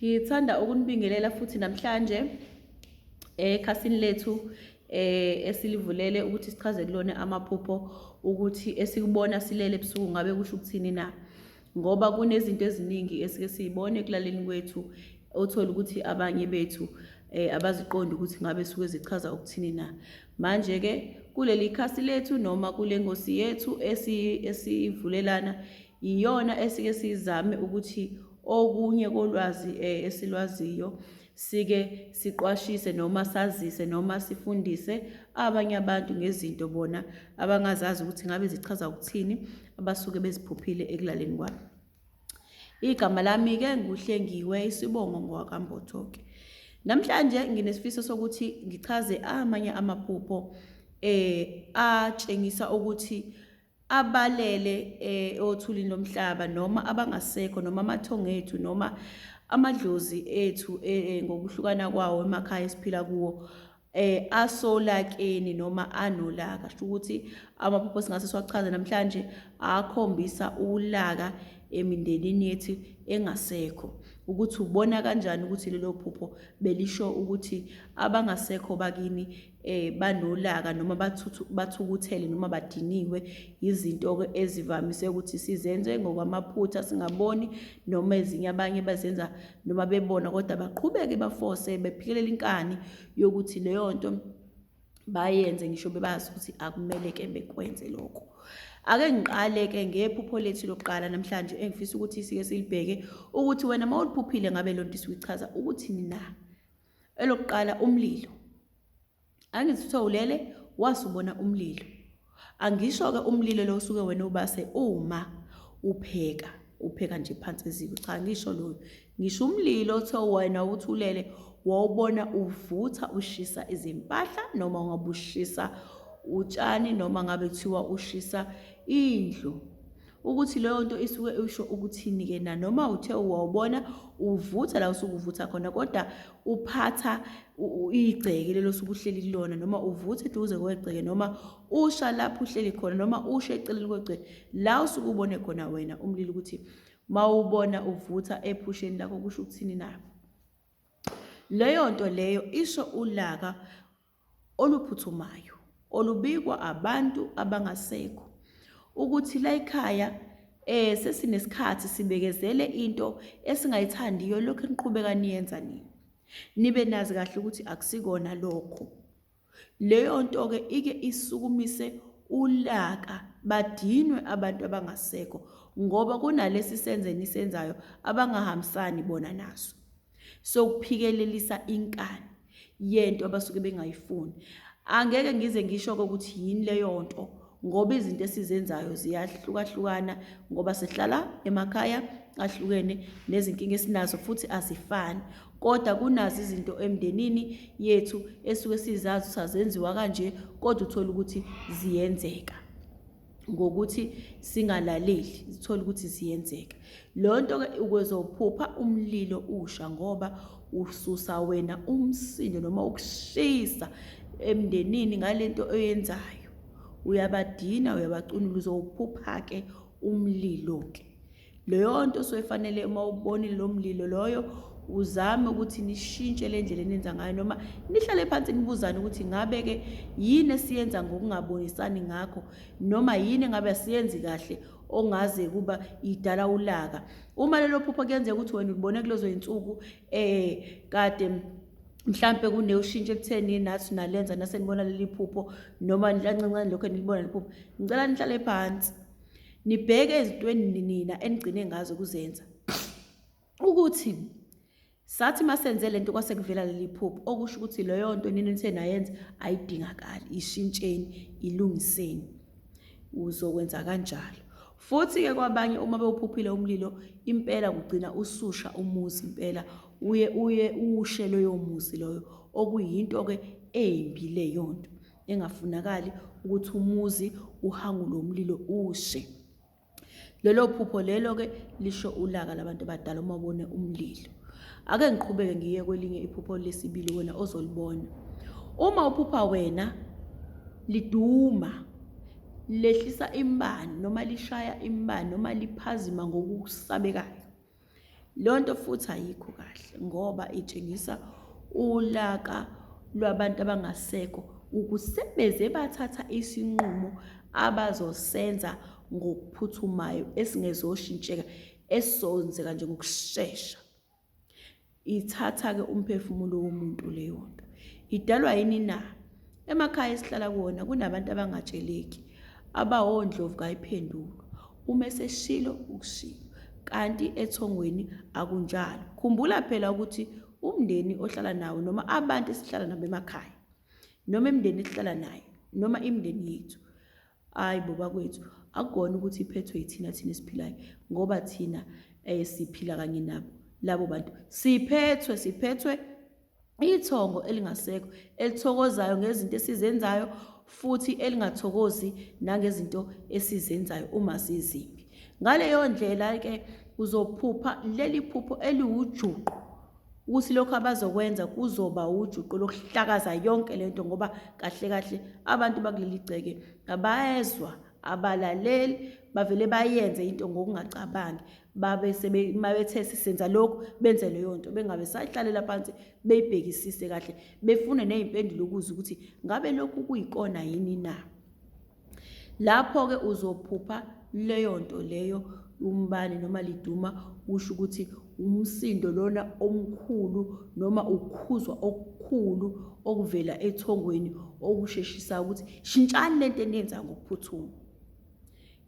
Ngithanda ukunibingelela futhi namhlanje ekhasini lethu esilivulele ukuthi sichaze kulona amaphupho ukuthi esikubona silele ebusuku ngabe kusho ukuthini na. Ngoba kunezinto eziningi esike siyibone ekulaleni kwethu othola ukuthi abanye bethu abaziqondi ukuthi ngabe suke zichaza ukuthini na. Manje-ke kuleli khasi lethu noma kule ngosi yethu esivulelana iyona esike sizame ukuthi okunye kolwazi esilwaziyo sike siqwashise noma sazise noma sifundise abanye abantu ngezinto bona abangazazi ukuthi ngabe zichaza ukuthini abasuke beziphuphile ekulaleni kwabo. Igama lami-ke nguHlengiwe, isibongo ngowakaMbotho-ke. Namhlanje nginesifiso sokuthi ngichaze amanye amaphupho atshengisa ukuthi abalele othulini lomhlaba noma abangasekho noma amathongo ethu noma amadlozi ethu ngokuhlukana kwawo emakhaya esiphila kuwo asolakeni noma anolaka. Sho ukuthi amaphupho singase siwachaze namhlanje akhombisa ulaka emindenini yethu engasekho, ukuthi ubona kanjani ukuthi lelo phupho belisho ukuthi abangasekho bakini banolaka noma bathukuthele noma badiniwe izinto-ke ezivamise ukuthi sizenze ngokwamaphutha singaboni noma ezinye abanye bazenza noma bebona kodwa baqhubeke bafose bephikelela inkani yokuthi leyo nto bayenze ngisho bebazi ukuthi akumele ke bekwenze lokho. Ake ngiqale-ke ngephupho lethu lokuqala namhlanje engifisa ukuthi sike silibheke ukuthi wena uma uliphuphile ngabe loo nto isuke ichaza ukuthini na. Elokuqala umlilo. Angithi kuthiwa ulele wasubona umlilo. Angisho-ke umlilo lo osuke wena ubase uma upheka, upheka nje phansi eziko. Cha ngisho loyo. Ngisho umlilo othe wena uthi ulele wawubona uvutha ushisa izimpahla noma ungabe ushisa utshani noma ngabe kuthiwa ushisa indlu. Ukuthi leyo nto isuke isho ukuthini-ke na, noma uthe wawubona uvutha la usuke uvutha khona kodwa uphatha igceke lelo osuke uhleli kulona, noma uvutha eduze kwegceke, noma usha lapho uhleli khona, noma usha eceleni kwegceke la usuke ubone khona wena umlilo, ukuthi mawubona uvutha ephusheni lakho kusho ukuthini na. Leyo nto leyo isho ulaka oluphuthumayo olubikwa abantu abangasekho ukuthi layikhaya sesinesikhathi sibekezele into esingayithandiyo lokhu eniqhubeka niyenza nina nibe nazi kahle ukuthi akusikona lokho. Leyo nto ke ike isukumise ulaka, badinwe abantu abangasekho ngoba kunalesi senze nisenzayo abangahambisani bona naso sokuphikelelisa inkani yento abasuke bengayifuni. Angeke ngize ngisho ukuthi yini leyo nto ngoba izinto esizenzayo ziyahlukahlukana ngoba sihlala emakhaya ahlukene nezinkinga esinazo futhi azifani, kodwa kunazo izinto emndenini yethu esuke sizazi ukuthi azenziwa kanje kodwa uthole ukuthi ziyenzeka ngokuthi singalaleli, zithole ukuthi ziyenzeka. Leyo nto-ke ukezophupha umlilo usha ngoba ususa wena umsindo noma ukushisa emndenini ngalento oyenzayo. Uyabadina, uyabacunula, uzowuphupha-ke umlilo-ke. Leyo nto soyifanele uma ubonile lo mlilo loyo uzame ukuthi nishintshe le ndlela enenza ngayo noma nihlale phansi nibuzane ukuthi ngabe-ke yini esiyenza ngokungabonisani ngakho noma yini engabe asiyenzi kahle ongaze kuba idala ulaka. Uma lelo phupho kuyenzeka ukuthi wena ulibone kulezo zinsuku kade mhlampe kuneushintsho ekutheni nathi nalenza nasenibona leli phupho noma kancancane lokho enilibona leli phupho, ngicela nihlale phansi nibheke ezintweni nina enigcine ngazo ukuzenza ukuthi sathi masenze lento kwase kuvela leli phupho, okusho ukuthi leyo nto nina nithe nayenza ayidingakali, ishintsheni, ilungiseni. Uzokwenza kanjalo. Futhi-ke kwabanye uma bewuphuphile umlilo impela kugcina ususha umuzi impela, uye uye ushe loyo muzi loyo, okuyinto-ke embi leyo nto engafunakali ukuthi umuzi uhangulwe umlilo ushe. Lelo phupho lelo-ke lisho ulaka labantu abadala uma ubone umlilo. Ake ngiqhubeke ngiye kwelinye iphupho lesibili wena ozolibona. Uma uphupha wena liduma lehlisa imbani noma lishaya imbani noma liphazima ngokusabekayo. Leyo nto futhi ayikho kahle ngoba itshengisa ulaka lwabantu abangasekho ukusebeze bathatha isinqumo abazosenza ngokuphuthumayo esingezoshintsheka esizonzeka nje ngokushesha. Ithatha-ke umphefumulo womuntu leyo nto. Idalwa yini na? Emakhaya esihlala kuwona kunabantu abangatsheleki, abawondlovu kayiphendulwa. Uma eseshilo ukushilo. Kanti ethongweni akunjalo. Khumbula phela ukuthi umndeni ohlala nawo noma abantu esihlala nabo emakhaya noma imindeni esihlala nayo noma imindeni yethu Hayi bo bakwethu, akukona ukuthi iphethwe yithina thina esiphilayo ngoba thina eh, siphila kanye nabo labo bantu. Siphethwe siphethwe ithongo elingasekho elithokozayo ngezinto esizenzayo futhi elingathokozi nangezinto esizenzayo uma zizimbi. Ngaleyo ndlela ke uzophupha leli phupho eliwujuqu ukuthi lokhu abazokwenza kuzoba ujuqu lokuhlakaza yonke lento ngoba kahle kahle abantu bakuleli gceke abayezwa abalaleli bavele bayenze into ngokungacabangi babe sebethe sisenza lokhu benze leyo nto bengabe sahlalela phansi beyibhekisise kahle befune nezimpendulo ukuze ukuthi ngabe lokhu kuyikona yini na. Lapho-ke uzophupha leyo nto leyo umbani noma liduma kusho ukuthi umsindo lona omkhulu noma ukukhuzwa okukhulu okuvela ethongweni okusheshisa ukuthi shintshani lento eniyenza ngokuphuthuma.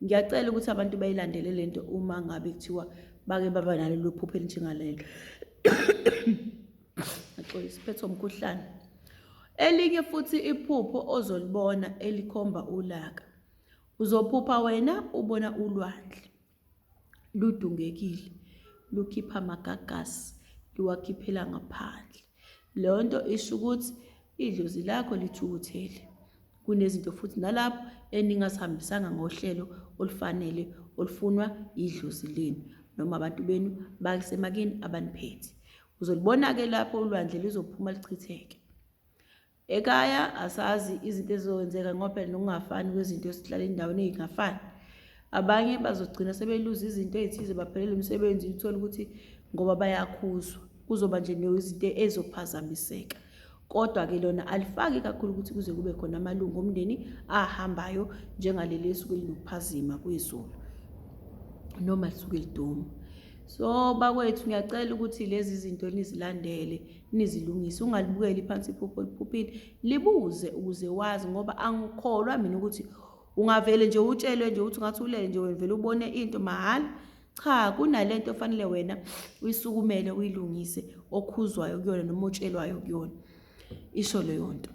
Ngiyacela ukuthi abantu bayilandele lento uma ngabe kuthiwa bake baba nalelo phupho elinjengalelo. Axolisa phethwe umkhuhlane. Elinye futhi iphupho ozolibona elikhomba ulaka. Uzophupha wena ubona ulwandle ludungekile lukhipha amagagasi luwakhiphela ngaphandle. Leyo nto isho ukuthi idlozi lakho lithukuthele. Kunezinto futhi nalapho eningazihambisanga ngohlelo olufanele olufunwa yidlozi lenu noma abantu benu basemakini abaniphethe. Uzolibona-ke lapho ulwandle luzophuma luchitheke. Ekhaya asazi izinto ezizokwenzeka ngoba phela nokungafani kwezinto esihlala endaweni ey'ngafani. Abanye bazogcina sebeluza izinto ey'thize baphelelwe umsebenzi uthole ukuthi ngoba bayakhuzwa. Kuzoba nje nezinto ezophazamiseka. Kodwa-ke lona alifaki kakhulu ukuthi kuze kube khona amalungu omndeni ahambayo njengaleli esuke linokuphazima kwezulu noma lisuke liduma. So bakwethu ngiyacela ukuthi lezi zinto nizilandele nizilungise, ungalibukeli phansi iphupho oliphuphile, libuze ukuze wazi ngoba angikholwa mina ukuthi ungavele nje utshelwe nje ukuthi ungathi ulele nje wena vele ubone into mahhala. Cha, kunalento ofanele wena uyisukumele uyilungise okhuzwayo kuyona noma otshelwayo kuyona. Isho leyo nto.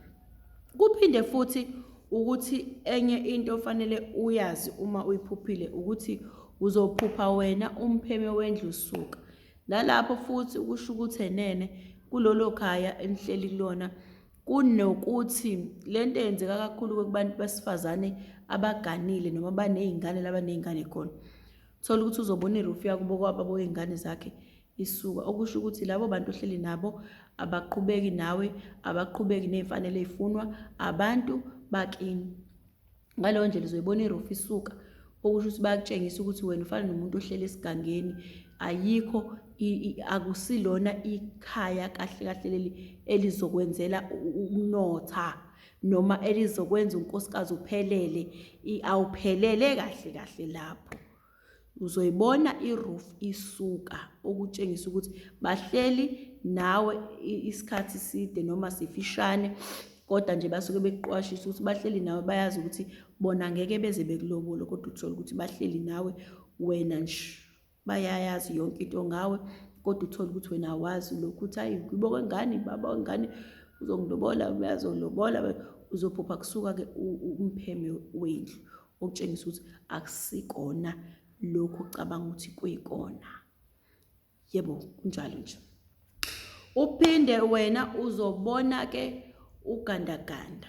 Kuphinde futhi ukuthi enye into ofanele uyazi uma uyiphuphile ukuthi uzophupha wena umpheme wendlu usuka. Nalapho futhi ukusho ukuthi enene kulolo khaya enihleli kulona kunokuthi lento eyenzeka kakhulu kubantu besifazane abaganile noma baney'ngane labaney'ngane khona. Thola ukuthi uzobona irufu yakubo kwababo wey'ngane zakhe isuka okusho ukuthi labo bantu ohleli nabo abaqhubeki nawe abaqhubeki ney'mfanelo ey'funwa abantu bakini ngaleyo ndlela uzoyibona irufu isuka okusho ukuthi bayakutshengisa ukuthi wena ufana nomuntu ohleli esigangeni ayikho akusilona ikhaya kahle kahle leli elizokwenzela ukunotha noma elizokwenza unkosikazi uphelele awuphelele kahle kahle lapho uzoyibona iroof isuka okutshengisa ukuthi bahleli nawe isikhathi side noma sifishane kodwa nje basuke bekuqwashisa ukuthi bahleli nawe bayazi ukuthi bona ngeke beze bekulobole kodwa uthole ukuthi bahleli nawe wena nje bayayazi yonke into ngawe kodwa uthole ukuthi wena awazi lokhu uthi hayi kubo kwengane baba wengane uzongilobola uyazolobola uzophupha kusuka-ke umpheme wendlu okutshengisa ukuthi akusikona lokhu ocabanga ukuthi kuyikona yebo kunjalo nje uphinde wena uzobona ke ugandaganda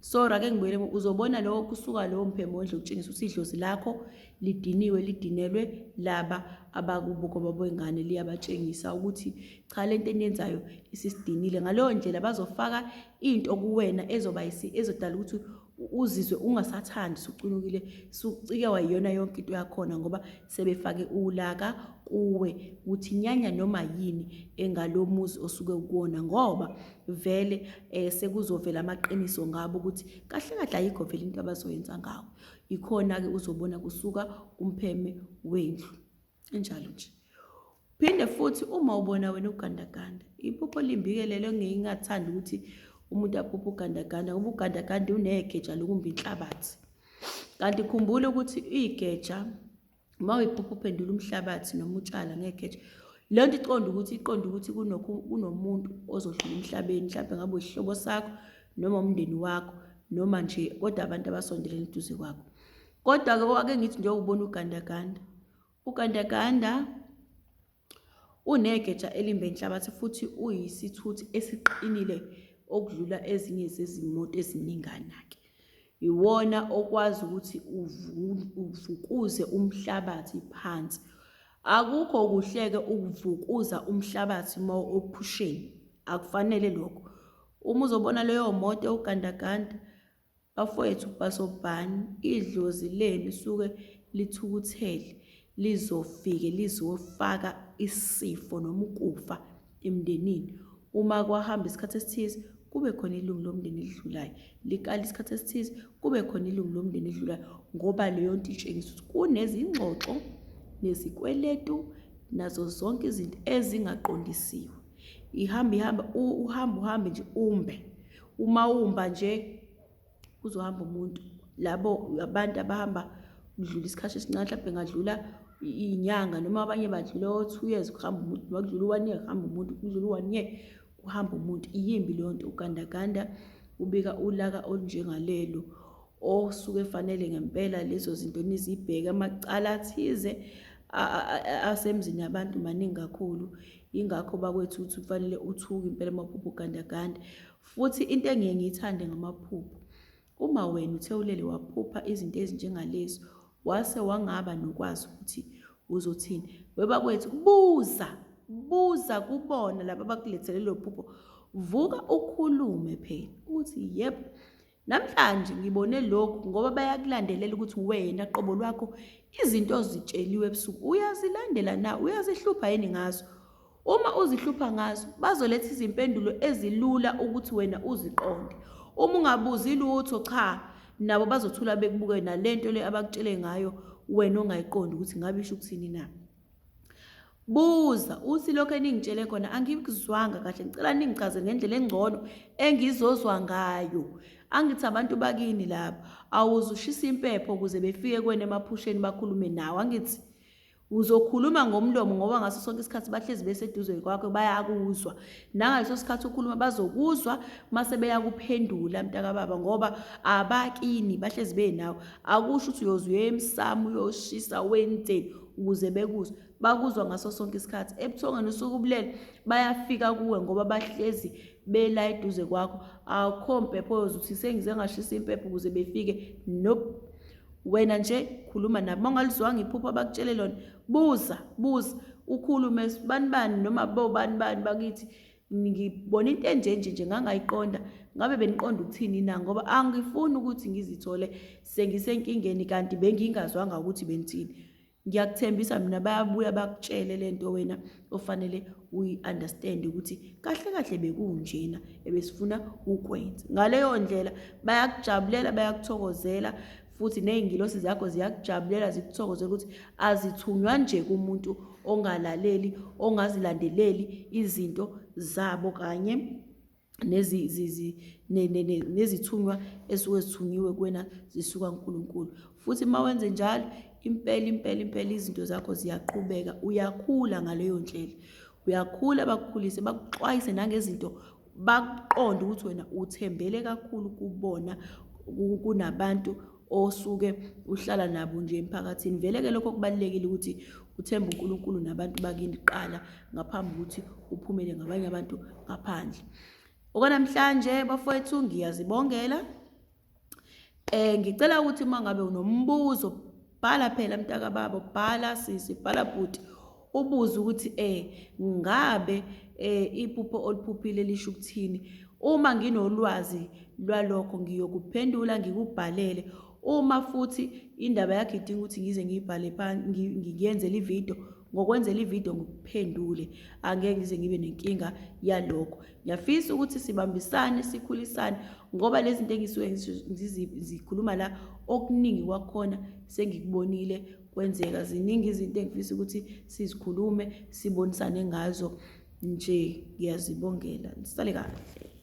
sorry ake ngibuyele uzobona lowo kusuka lowo mphemo wendlu ukutshengisa ukuthi idlozi lakho lidiniwe lidinelwe laba abakubo kwababo ingane liyabatshengisa ukuthi cha lento eniyenzayo isisidinile ngaleyo ndlela bazofaka into kuwena ezoba ezodala ukuthi uzizwe ungasathandi sucunukile sucikewa yiyona yonke into yakhona ngoba sebefake ulaka kuwe ukuthi nyanya noma yini engalomuzi osuke ukuwona ngoba vele eh sekuzovela amaqiniso ngabo ukuthi kahle kahle ayikho vele into abazoyenza ngawo. Ikhona ke uzobona kusuka umpheme wendlu. Injalo nje. Phinde futhi uma ubona wena ugandaganda, iphupho limbi-ke lelo engingathandi ukuthi umuntu aphuphe ugandaganda ngoba ugandaganda unegeja lokumba inhlabathi. Kanti khumbula ukuthi igeja uma uyiphupha uphendula umhlabathi noma utshala ngegeja, le nto iqonda ukuthi iqonda ukuthi kunomuntu ozodlula emhlabeni, mhlawumbe ngabe isihlobo sakho noma umndeni wakho noma nje kodwa abantu abasondelene eduze kwakho. Kodwa-ke ake ngithi njengoba ubona ugandaganda, Ugandaganda unegeja elimba inhlabathi futhi uyisithuthi esiqinile okudlula ezinye zezimoto eziningana-ke. Iwona okwazi ukuthi uvukuze umhlabathi phansi. Akukho kuhle-ke ukuvukuza umhlabathi uma uphusheni, akufanele lokho. Uma uzobona leyo moto ewugandaganda, Bafwethu bhasobhani idlozi lenu lisuke lithukuthele lizofike lizofaka isifo noma ukufa emndenini. Uma kwahamba isikhathi esithize kube khona ilungu lomndeni elidlulayo, likale isikhathi esithize kube khona ilungu lomndeni elidlulayo ngoba leyo nto itshengisa ukuthi kunezingxoxo nezikweletu nazo zonke izinto ezingaqondisiwe. Ihamba ihamba uhambe uhambe nje umbe. Uma umba nje kuzohamba umuntu labo abantu abahamba kudlula isikhathi esincane mhlawumbe ngadlula iy'nyanga noma abanye badlula o-two years kuhamba umuntu noma kudlula u-one year kuhamba umuntu kudlula u-one year kuhamba umuntu. Yimbi leyo nto ugandaganda ubika ulaka olunjengalelo osuke fanele ngempela lezo zinto nizibheke amacala athize asemzini yabantu maningi kakhulu. Yingakho bakwethu ukuthi kufanele uthuke impela uma uphupha ugandaganda. Futhi into engiye ngiyithande ngamaphupho, uma wena uthe ulele waphupha izinto ezinjengalezi, wase wangaba nokwazi ukuthi uzothini. Webakwethu, buza, buza kubona laba abakulethele lelo phupho. Vuka ukhulume phela ukuthi yebo, Namhlanje ngibone lokhu ngoba bayakulandelela ukuthi wena qobo lwakho izinto ozitsheliwe ebusuku uyazilandela na, uyazihlupha yini ngazo. Uma uzihlupha ngazo, bazoletha izimpendulo ezilula ukuthi wena uziqonde. Uma ungabuzi lutho, cha, nabo bazothula bekubuke nalento le abakutshele ngayo wena ongayiqondi ukuthi ngabe isho ukuthini na. Buza uthi lokho eningitshele khona angikuzwanga kahle, ngicela ningichazele ngendlela engcono engizozwa ngayo. Angithi abantu bakini laba, awuze ushise impepho ukuze befike kuwena emaphusheni bakhulume nawe. Angithi uzokhuluma ngomlomo ngoba ngaso sonke isikhathi bahlezi beseduze kwakho bayakuzwa. Nangaleso sikhathi ukhuluma bazokuzwa mase beyakuphendula mntakababa ngoba abakini bahlezi benawe. Akusho ukuthi uyoze uye emsamo uyoshisa wenzeni ukuze bekuzwe. Bakuzwa ngaso sonke isikhathi. Ebuthongweni usuke ubulele bayafika kuwe ngoba bahlezi bela eduze kwakho. Akukho mpepho oyoze uthi sengize ngashisa impepho ukuze befike. Nope. Wena nje khuluma nabo. Uma ungalizwanga iphupho abakutshele lona, buza, buza, ukhulume bani bani noma bobani bani bakithi ngibona into enje nje nje ngangayiqonda ngabe beniqonda ukuthini na ngoba angifuni ukuthi ngizithole sengisenkingeni kanti bengingazwanga ukuthi benithini. Ngiyakuthembisa mina bayabuya bakutshele lento wena ofanele uyi-understand ukuthi kahle kahle bekunjena ebesifuna ukwenza. Ngaleyo ndlela bayakujabulela bayakuthokozela futhi ney'ngilosi zakho ziyakujabulela zikuthokozela ukuthi azithunywa nje kumuntu ongalaleli ongazilandeleli izinto zabo kanye nezithunywa esuke zithunyiwe kuwena zisuka kuNkulunkulu. Futhi uma wenze njalo, impela impela impela izinto zakho ziyaqhubeka, uyakhula ngaleyo ndlela. Uyakhula bakukhulise, bakuxwayise nangezinto, bakuqonde ukuthi wena uthembele kakhulu kubona kunabantu osuke uhlala nabo nje emphakathini. Vele-ke lokho kubalulekile ukuthi uthembe uNkulunkulu nabantu bakini kuqala ngaphambi kokuthi uphumele ngabanye abantu ngaphandle. Okwanamhlanje bafowethu ngiyazibongela. Ngicela ukuthi uma ngabe unombuzo bhala phela mntaka baba, bhala sisi, bhala bhuti, ubuze ukuthi ngabe iphupho oliphuphile lisho ukuthini. Uma nginolwazi lwalokho ngiyokuphendula ngikubhalele. Uma futhi indaba yakho idinga ukuthi ngize ngiyibhale phansi ngiyenzele ividiyo, Ngokwenzela ividiyo ngikuphendule, angeke ngize ngibe nenkinga yalokho. Ngiyafisa ukuthi sibambisane, sikhulisane, ngoba lezi zinto engisuke ngizikhuluma la, okuningi kwakhona sengikubonile kwenzeka. Ziningi izinto engifisa ukuthi sizikhulume, sibonisane ngazo nje. Ngiyazibongela, nisale kahle.